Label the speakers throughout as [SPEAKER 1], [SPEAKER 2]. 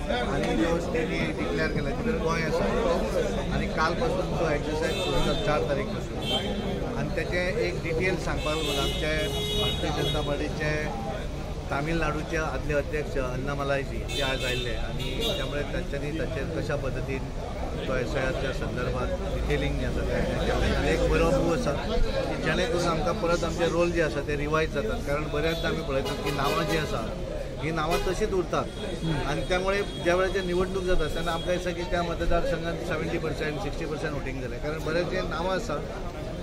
[SPEAKER 1] आनी ज्यो स्टेटी डिक्लेअर केल्या तितून गोंय आसा आनी कालपासून तो एक्सरसायज सुरू जाता 4 तारीख पासून. आनी तेचें एक डिटेल सांगपाक लागून आमचे भारतीय जनता पार्टीचे तामिळनाडूचे आदले अध्यक्ष अन्नामलायजी ते आज आयिल्ले आनी त्यामुळे तांच्यांनी ताचेर कशा पद्दतीन तो एस I आरच्या संदर्भात डिटेलिंग जें आसा तें आनी एक बरो मूव आसा की जेणे करून आमकां परत आमचे रोल जे आसा ते रिवायज जातात. कारण बऱ्याचदा आमी पळयतात की नांवां जीं आसा ही नांवां तशीच उरतात आनी त्यामुळे ज्या वेळाचेर निवडणूक जाता तेन्ना आमकां दिसता की त्या मतदारसंघात 70% 60% वोटींग जालें. कारण बरेच जे नांवां आसा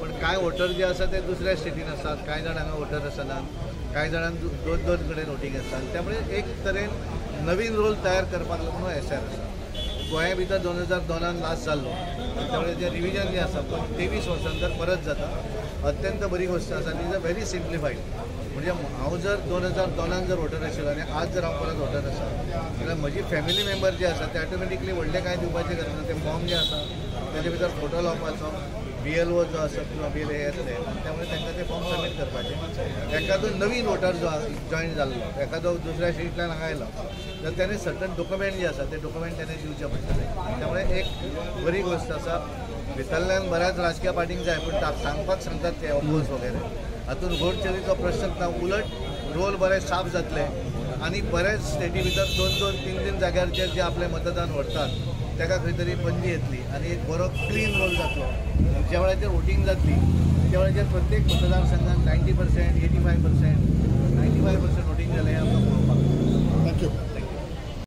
[SPEAKER 1] पण कांय वोटर जे आसा ते दुसऱ्या स्टेटीन आसात, कांय जाण हांगा वोटर आसनात, कांय जाणांक दोन दोन कडेन वोटींग आसता. आनी त्यामुळे एक तरेन नवीन रोल तयार करपाक लागून एस I R आसा. गोंया भितर 2002 लास्ट जाल्लो आनी त्यामुळे जे रिविजन जें आसा पण 23 वर्सां परत जाता. अत्यंत बरी गोश्ट आसा आनी is a very simplified. म्हणजे हांव जर 2002 जर वोटर आशिल्लो आनी आज जर हांव परत वोटर आसा जाल्यार म्हजी फॅमिली मेंबर जे आसा ते ऑटोमॅटिकली व्हडलें कांय दिवपाचें गरज ना. ते फॉर्म जे आसा तेजे भितर फोटो लावपाचो, बी एल ओ जो आसा किंवा बी एल ए येतले आनी त्यामुळे तांकां ते फॉर्म सबमीट करपाचे. एखादो नवीन वोटर जो जॉयन जाल्लो एखादो दुसऱ्या स्टेटींतल्यान हांगा आयलो तर तेणे सर्टन डॉक्युमेंट जे आसा ते डॉक्युमेंट तेणे दिवचे पडटले. त्यामुळे एक बरी गोश्ट आसा. भितरल्यान बऱ्याच राजकीय पार्टींक जाय पूण सांगपाक सांगतात ते ऑपोज वगैरे हातून व्होट चोरीचो प्रश्न ना, उलट रोल बरे साफ जातले आनी बऱ्याच स्टेटी भितर 2 2 3 3 जाग्यार जे आपलें मतदान व्हरतात ताका खंय तरी बंदी येतली आनी एक बरो क्लीन रोल जातलो. ज्या वेळाचेर वोटींग जातली त्या वेळाचेर प्रत्येक मतदारसंघात 90%, 85%, 95% वोटींग जालें हें आमकां